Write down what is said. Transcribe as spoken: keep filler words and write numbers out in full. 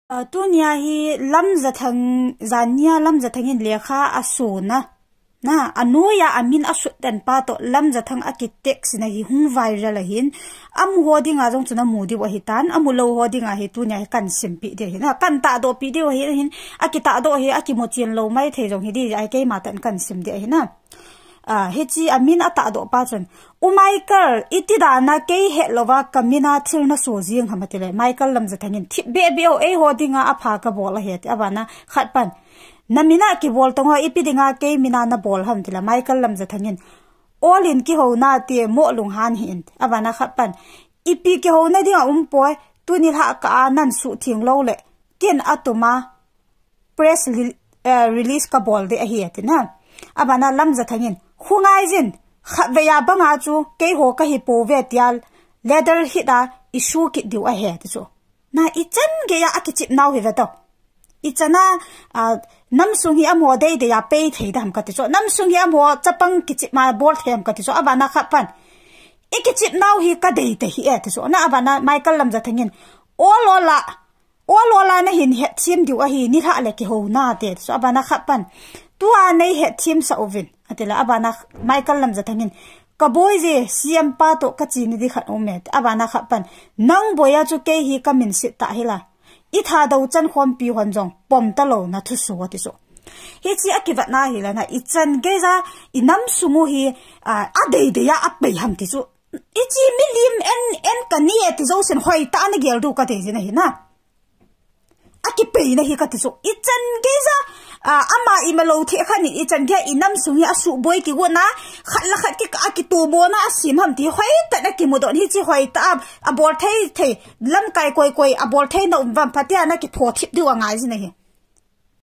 Tunia hi Lamjathang, jania Lamjathang in lekha asona, na, anoiya amin asut ten pa toh Lamjathang akitext na hi hung viral ahin, amu ho dinga jong chu namu diu ahitan, amu lou ho dinga hi tunia hi kahin simpi diu ahin, kahin tahdoh pi diu ahin, akitahdoh hi akimu chen lou maithei jong hi di, ahi keima tah in kahin sim diu ahin. Hiche amin atahdoh pa chun, U Michael, iti dana kei hetlouva kamina thil naso jing ham atile, Michael Lamjathang in, thipbeh beh o, eiho dinga apha kabol ahi ati, abana khat pan, namina kibol tong ho, ipi dinga kei mina nabol ham atile, Michael Lamjathang in, Ol in kihouna ti, moh lunghan hih in, abana khat pan, ipi kihouna dinga umpoi, tuni lhah kah a nan suhtheng loule, kin atuma, press release kabol ding ahi atina. Abana Lamjathang in, khongai jin, khatvei a banga chu keiho kahipouve tia, letter hit a isu kit diu ahi ati chu. Na, ichan geiya akichep nau hi veto. Ichana, namsung hi amaho deidei a pei thei dam kati chu. Namsung hi amaho chapang kichep ma bol thei ham kati chu. Abana khat pan, ikichep nau hi kadei tahih e ati chu. Na, abana Michael Lamjathang in, ol ol a, ol ol a nahin hetthem diu ahi, nilhah le kihouna te ati chu. Abana khat pan, tua nei hetthem sah uvin atile, abana Michael Lamjathang in, kaboi je, C M pa toh kachena di khat aume, abana khat pan, nang boiya chu kei hi kaminset tah hila, ithadou chankhompi hon jong pom talou na thuso ati chu. Hiche akivetna hile na, ichan geiya inamsung u hi adeidei a apei ham ti chu. Hiche milim en en kani e ti jousen hoitah a nagel diu kadei jin ahina. Akipeina hi kati chu. Ichan geiya, ama imalou thei khat in ichan geiya inamsung hi asuhboi kigotna, khat le khat kikah a kitobona asem ham ti hoitah in akimudoh in, hiche hoitah a abol thei thei, lamkai koi koi abol theina um vam, phatea nakipho thip diu angai jin ahi.